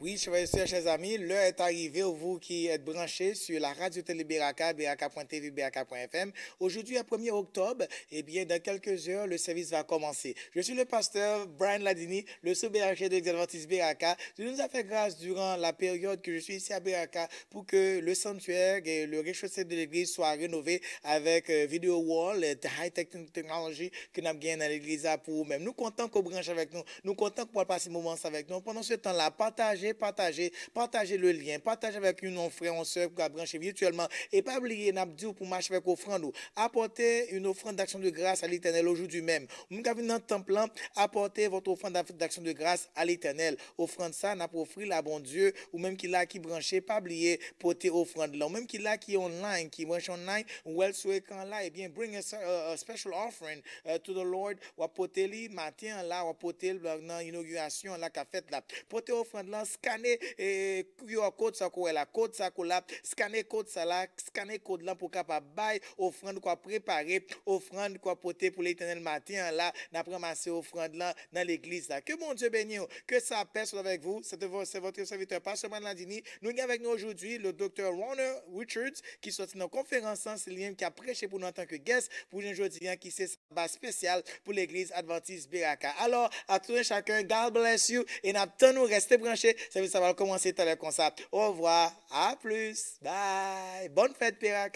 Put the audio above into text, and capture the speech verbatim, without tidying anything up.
Oui, chers frères et sœurs, chers amis, l'heure est arrivée, vous qui êtes branchés sur la radio télé Beraka, beraka point T V, beraka point F M. Aujourd'hui, le premier octobre, eh bien, dans quelques heures, le service va commencer. Je suis le pasteur Brian Ladini, le sous-berger de l'Église Adventiste Beraka. Dieu nous a fait grâce durant la période que je suis ici à Beraka pour que le sanctuaire et le rez-de-chaussée de l'église soient rénovés avec euh, video wall, euh, high-tech technology que nous avons dans l'église pour nous-mêmes. Nous comptons qu'on branche avec nous. Nous comptons qu'on passe un moment avec nous. Pendant ce temps-là, partagez, partagez, partagez le lien. Partagez avec un frère, une sœur qui a branché virtuellement. Et pas oublier, n'a dit pour marcher avec offrande. Apportez une offrande d'action de grâce à l'Éternel aujourd'hui même. Ou menm ki vin nan tanp lan, apportez votre offrande d'action de grâce à l'Éternel. Ofrann sa, n ap ofri l a Bondye. Ou menm ki la, ki branche, pa bliye pote ofrann lan. Ou menm ki la, ki online, ki branche online, ou wè l sou ekran la, ebyen, bring a, a, a special offering uh, to the Lord. W ap pote li maten an la, w ap pote l nan inogirasyon an la k ap fèt la. Pote ofrann lan, skane eh, Q R code sa ko wè la, kòd sa ko la, skane kòd sa la, skane kòd lan pou kapab bay ofrann ko ap prepare, ofrann ko ap pote pou Letènèl maten an la, n ap ranmase ofrann lan nan legliz la. Ke Bondye beni w, ke sa pè sot avèk vou. Se te vo- se votre serviteur, Pasteur Brian Ladini. Nou gen avèk nou aujourd'hui le docteur Ronald Richards ki soti nan konferans lan, se li menm ki ap preche pou nou antanke guest pou jounen jodi an ki se saba espesyal pou legliz Adventiste Beraka. Alors, à tout un chacun, God bless you, e n ap tann nou, reste branche, sèvis sa va kòmanse talè konsa. Au revoir, à plus, bye, bonne fête Beraka.